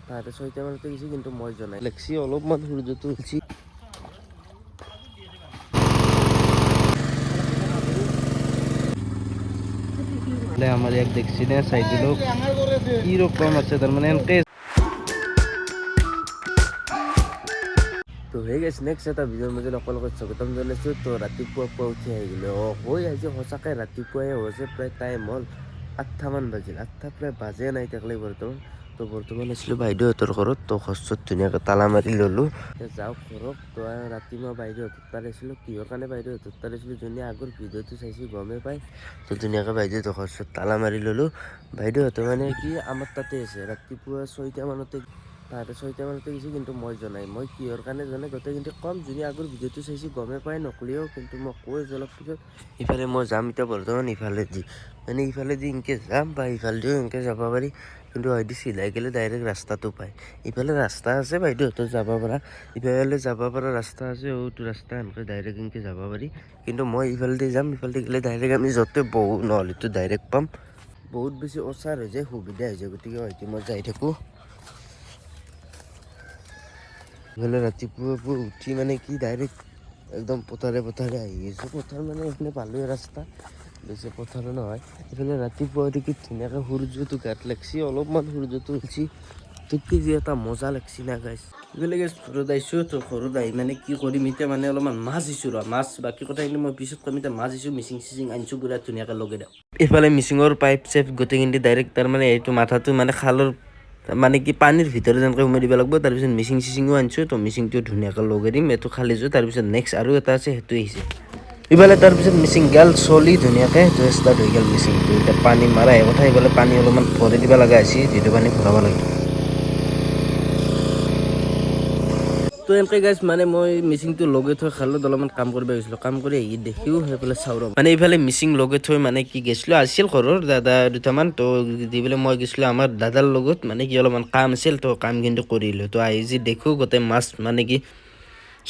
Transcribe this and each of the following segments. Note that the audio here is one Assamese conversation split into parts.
তাহাঁতে 6টা মানতে গৈছে, কিন্তু মই যোৱা নাই। লেগছি অলপমান সূৰ্যটো উঠছি। আমাৰ ইয়াক দেখছি না চাই দিলো কি ৰকম আছে, তাৰমানে এনেকে। তো সেই গাইছ, নেক্সট এটা ভিডিঅ'ৰ মাজত আপোনালোকক স্বাগতম জনাইছোঁ। তো ৰাতিপুৱা পুৱা উঠি আহি গ'লো। অঁ হৈ আজি সঁচাকৈ ৰাতিপুৱাই হৈছে, প্ৰায় টাইম হ'ল 8টামান বাজিল, 8টা প্ৰায় বাজে নাই থাকিলে বৰ্তমান। তো বৰ্তমান আছিলোঁ বাইদেউহঁতৰ ঘৰত। তো ঘৰত ধুনীয়াকৈ তালা মাৰি ল'লোঁ, এতিয়া যাওঁ ঘৰত। তো ৰাতি মই বাইদেউহঁতৰ তাত আছিলোঁ। কিহৰ কাৰণে বাইদেউহঁতৰ তাত আছিলোঁ, যোনে আগৰ ভিডিঅ'টো চাইছোঁ গমেই পায়। তো ধুনীয়াকৈ বাইদেউহঁতৰ ঘৰত তালা মাৰি ল'লোঁ। বাইদেউহঁতে মানে কি আমাৰ তাতে আছে, ৰাতিপুৱা 6টা মানতে, তাহাঁতে 6টা মানতে গৈছে, কিন্তু মই যোৱা নাই। মই কিহৰ কাৰণে যোৱা নাই গোটেই কিন্তু কম, যোনে আগৰ ভিডিঅ'টো চাইছোঁ গমেই পায়, নকলেও কিন্তু মই কৈ আছোঁ অলপ পিছত। ইফালে মই যাম এতিয়া বৰ্তমান ইফালেদি, মানে ইফালেদি এনেকৈ যাম বা ইফালেদিও এনেকৈ যাব পাৰি, কিন্তু হয়তো চিধাই গ'লে ডাইৰেক্ট ৰাস্তাটো পায়। ইফালে ৰাস্তা আছে বাইদেউহঁতৰ যাব পৰা, ইফালে যাব পৰা ৰাস্তা আছে, এইটো ৰাস্তা এনেকৈ ডাইৰেক্ট এনেকৈ যাব পাৰি। কিন্তু মই ইফালেদি যাম, ইফালেদি গ'লে ডাইৰেক্ট আমি য'তে বহোঁ নহ'লেতো ডাইৰেক্ট পাম। বহুত বেছি ওচৰ হৈ যায়, সুবিধা হৈ যায়, গতিকে হয়তো মই যাই থাকোঁ। ইফালে ৰাতিপুৱা পুৱা উঠি মানে কি ডাইৰেক্ট একদম পথাৰে পথাৰে আহি আছোঁ। পথাৰ মানে এইখিনি পালোৱে ৰাস্তা, বেছি পথাৰো নহয়। ইফালে ৰাতিপুৱা উঠি কি ধুনীয়াকৈ সূৰ্যটো গাত লাগছি, অলপমান সূৰ্যটো উঠছি, তো কি যে এটা মজা লাগছি না গাইছ। ইফালে গাইছ ঘৰত আহিছোঁ। তো ঘৰত আহি মানে কি কৰিম এতিয়া, মানে অলপমান মাছ দিছোঁ ৰ মাছ, বাকী কথাখিনি মই পিছত কম। এতিয়া মাছ দিছোঁ, মিচিং চিচিং আনিছোঁ, পুৰা ধুনীয়াকৈ লগাই দিওঁ। ইফালে মিচিঙৰ পাইপ চাইপ গোটেইখিনি ডাইৰেক্ট তাৰমানে এইটো মাথাটো মানে খালৰ মানে কি পানীৰ ভিতৰত যেনেকৈ সোমাই দিব লাগিব। তাৰপিছত মিচিং চিচিঙো আনিছোঁ, তো মিচিংটো ধুনীয়াকৈ লগাই দিম। এইটো খালিছোঁ, তাৰপিছত নেক্সট আৰু এটা আছে, সেইটো আহিছে ইফালে। তাৰপিছত মিচিং গেল চলি ধুনীয়াকৈ সেইটো ষ্টাৰ্ট হৈ গ'ল মিচিংটো। এতিয়া পানী মাৰাই কথা, ইফালে পানী অলপমান ভৰাই দিব লগা হৈছে, যিটো পানী ভৰাব লাগে। তো এনেকৈ গাইছ মানে মই মিচিংটো লগাই থৈ খালত অলপমান কাম কৰিব গৈছিলোঁ। কাম কৰি আহি দেখিও সেইফালে চাওঁ ৰ, মানে এইফালে মিচিং লগাই থৈ মানে কি গৈছিলোঁ, আছিল ঘৰৰ দাদা দুটামান, তো দি পেলাই মই গৈছিলোঁ আমাৰ দাদাৰ লগত, মানে কি অলপমান কাম আছিল, তো কাম কিন্তু কৰিলোঁ। তো আহি যি দেখোঁ গোটেই মাছ মানে কি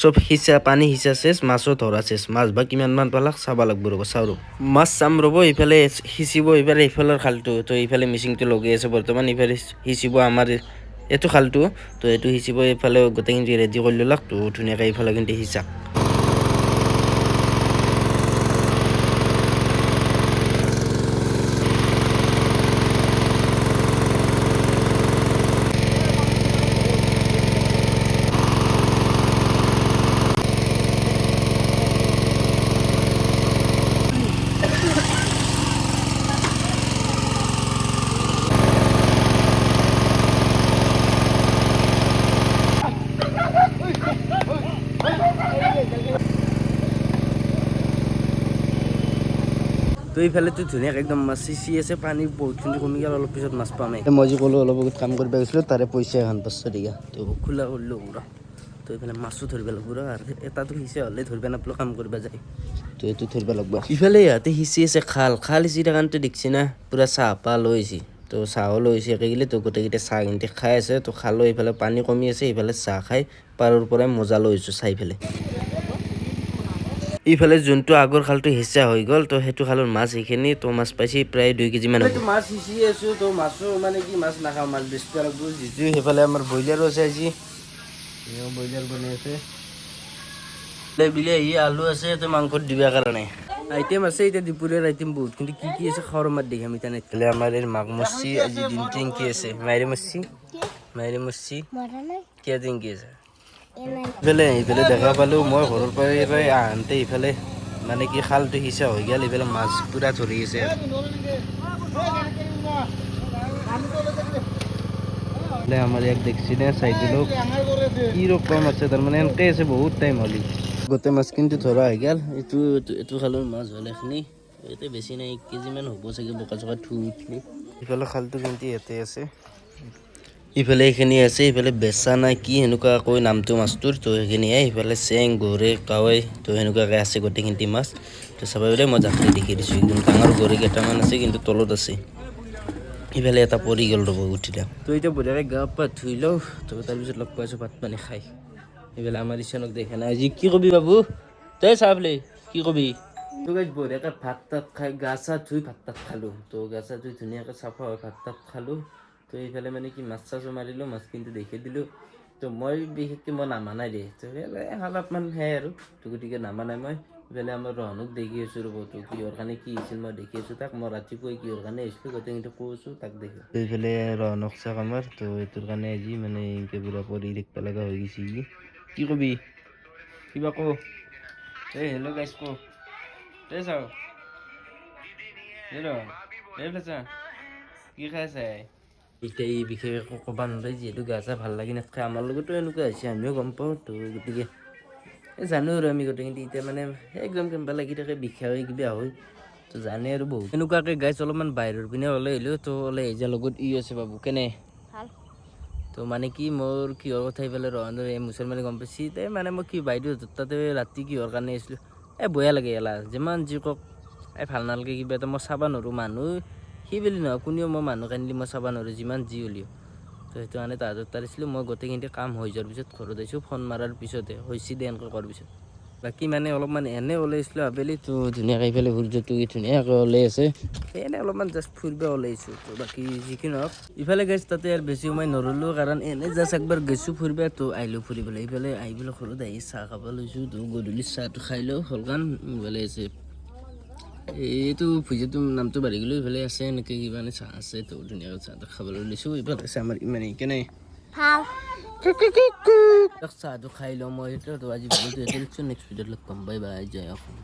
চব সিঁচা, পানী সিঁচা চেচ, মাছো ধৰা চেচ। মাছ বা কিমানমান পালাক চাব লাগব ৰ'ব, চাওঁ ৰ'ব, মাছ চাম ৰ'ব। ইফালে সিঁচিব ইফালে ইফালৰ খালটো, তো ইফালে মিচিংটো লগাই আছে বৰ্তমান। ইফালে সিঁচিব আমাৰ এইটো খালটো, তো এইটো সিঁচিব। এইফালে গোটেইখিনি ৰেডি কৰি ল'লাক, তো ধুনীয়াকৈ এইফালে কিন্তু সিঁচাক। তো এইফালেতো ধুনীয়াকৈ একদম মাছ সিঁচি আছে, পানী বহুতখিনি কমি গ'ল, অলপ পিছত মাছ পামেই। মই যি ক'লোঁ অলপ আগত কাম কৰিব গৈছিলোঁ, তাৰে পইচা এখন 500 টকা তো খোলা কৰিলোঁ পুৰা। তো এইফালে মাছো ধৰিব লাগিব ৰ, আৰু এটাতো সিঁচা হ'লে ধৰিব নাপালোঁ, কাম কৰিব যায়, তো এইটো ধৰিব লাগিব। ইফালে ইহঁতে সিঁচি আছে খাল, খাল সিঁচি থকাটো দেখছি না, পূৰা চাহ পাহ লৈ আহিছে, তো চাহো লৈ আহিছে একেগিলে। তো গোটেইকেইটা চাহ কিন্তু খাই আছে। তো খালো, ইফালে পানী কমি আছে, ইফালে চাহ খাই পাৰৰ পৰাই মজা লৈ আহিছোঁ চাই পেলাই। ইফালে যোনটো আগৰ খালটো সিঁচা হৈ গ'ল, তো সেইটো খালৰ মাছ সেইখিনি, তো মাছ পাইছে প্ৰায় 2 কেজিমান হ'ব। তো মাছ সিঁচি আছোঁ, তো মাছো মানে কি মাছ নাখাওঁ, মাছ বেচিব লাগিব যিটো। সেইফালে আমাৰ ব্ৰইলাৰো আছে, আজি এও ব্ৰইলাৰ বনাই আছে। বিলাহী আলু আছে, তো মাংসত দিবৰ কাৰণে আইটেম আছে। এতিয়া দুপৰীয়াৰ আইটেম বহুত, কিন্তু কি কি আছে খৰ মাত দেখাম এতিয়া। ইফালে আমাৰ এই মাঘ মচি আজি দিনটো কি আছে, মাইৰে মচি মাইৰে মচি কিয় দিন কি আছে। ইফালে দেখা পালোঁ মই ঘৰৰ পৰাই আহোঁতে, ইফালে মানে কি খালটো সিঁচা হৈ গ'ল, ইফালে মাছ পূৰা ধৰি আছে। ইফালে আমাৰ ইয়াক দেখছি না চাই দিলো কি ৰকম আছে, তাৰমানে এনেকে আছে বহুত টাইম হ'ল। গোটেই মাছ কিন্তু ধৰা হৈ গ'ল। এইটো এইটো এইটো খালৰ মাছ হ'ল এইখিনি, ইয়াতে বেছি নাই, 1 কেজিমান হ'ব চাগে, বোকা চোকা থু উঠলি। ইফালে খালটো কিন্তু ইয়াতে আছে, ইফালে এইখিনি আছে, ইফালে বেচা নাই কি সেনেকুৱা কৈ নামটো মাছটোৰ, তো সেইখিনিয়ে। ইফালে চেং গৰৈ কাৱৈ, তো সেনেকুৱাকৈ আছে গোটেইখিনি মাছ। তো চাব পাৰিলে মই জাখৰি দেখি দিছোঁ, একদম ডাঙৰ গৰৈ কেইটামান আছে কিন্তু তলত আছে। ইফালে এটা পৰি গ'ল ৰ'ব উঠিলে। তো এতিয়া বঢ়িয়াকৈ গা পা ধুই লওঁ, তো তাৰপিছত লগ পাইছোঁ ভাত পানী খাই। এইফালে আমাৰ ইছানক দেখা নাই আজি, কি কবি বাবু তই চাহ বোলে কি কবি। তো গাইজ বঢ়িয়াকৈ ভাত তাত খাই গা চা ধুই ভাত তাত খালোঁ। তো গা চা ধুই ধুনীয়াকৈ চাফা হৈ ভাত তাত খালোঁ। তো এইফালে মানে কি মাছ চাছো মাৰিলোঁ, মাছ কিন্তু দেখি দিলোঁ। তো মই বিশেষকৈ মই নামা নাই দেই। তো সেইফালে অলপমান সেই আৰু, তো গতিকে নামা নাই মই। ইফালে আমাৰ ৰহনক দেখি আছোঁ ৰ'ব। তো কিহৰ কাৰণে কি হৈছিল মই দেখি আছোঁ তাক। মই ৰাতিপুৱাই কিহৰ কাৰণে আহিছিলোঁ গোটেই কিন্তু কৈছোঁ তাক দেখি। তো এইফালে ৰহনক চাক আমাৰ। তো এইটোৰ কাৰণে আজি মানে এনেকৈ পুৰা পৰি থাকিব লগা হৈ গৈছে। কি কবি, কিবা ক? এই হেল্ল' গাইছ ক। এই চাওঁ, এই ৰ, এইফালে চা, কি খাই আছে এতিয়া। ই বিশেষ একো ক'ব নোৱাৰে, যিহেতু গা চা ভাল লাগি নাথাকে। আমাৰ লগতো এনেকুৱা হৈছে, আমিও গম পাওঁ। তো গতিকে এই জানো আৰু আমি গোটেইখিনি। এতিয়া মানে একদম কেনেকুৱা লাগি থাকে, বিষা হয়, কিবা হয়, তো জানে আৰু বহুত এনেকুৱাকৈ। গাইছ, অলপমান বাহিৰৰ পিনে ওলাই আহিলোঁ। তো ওলাই আহি যোৱাৰ লগত ই আছে বাবু, কেনে? ভাল। তো মানে কি মোৰ কিহৰ কথা এইফালে ৰহনৰ এই মুছলমানে গম পাইছি। এই মানে মই কি বাইদেউহঁতৰ তাতে ৰাতি কিহৰ কাৰণে আহিছিলোঁ। এই বয়া লাগে এলা, যিমান যি কওক, এই ভাল নালাগে কিবা এটা। মই চাব নোৱাৰোঁ মানুহ, সি বুলি নহয়, কোনেও মই মানুহ কান্দিলে মই চাব নোৱাৰোঁ, যিমান যি হ'লেও। তো সেইটো কাৰণে তাহাঁতৰ তাত আছিলোঁ মই। গোটেইখিনি কাম হৈ যোৱাৰ পিছত ঘৰত আহিছোঁ, ফোন মাৰাৰ পিছতে হৈছে দে এনেকৈ কৰাৰ পিছত। বাকী মানে অলপমান এনে ওলাইছিলোঁ আবেলি। তো ধুনীয়াকৈ এইফালে সূৰ্যটো কি ধুনীয়াকৈ ওলাই আছে। এনে অলপমান জাষ্ট ফুৰিব ওলাইছোঁ। তো বাকী যি কি নহওক, ইফালে গাইছ, তাতে আৰু বেছি সময় নৰ'লোঁ, কাৰণ এনে জাষ্ট একবাৰ গৈছোঁ ফুৰিব, তো আহিলোঁ ফুৰিবলৈ। ইফালে আহি পেলাই ঘৰত আহি চাহ খাব লৈছোঁ। তো গধূলি চাহটো খাই লওঁ হ'ল, কাৰণ ইফালে আছে এইটো ভুজিয়াটোৰ নামটো বাঢ়ি গ'লো। ইফালে আছে এনেকৈ কিবা এনে চাহ আছে। তো ধুনীয়াকৈ চাহটো খাবলৈ লৈছোঁ। ইফালে আছে আমাৰ ইমান কেনে? ভাল। চাহটো খাই লওঁ মই। তো আজি ভিডিঅ'টো। নেক্সট ভিডিঅ'ত লগ পাম। বাই বাই, জয় অসম।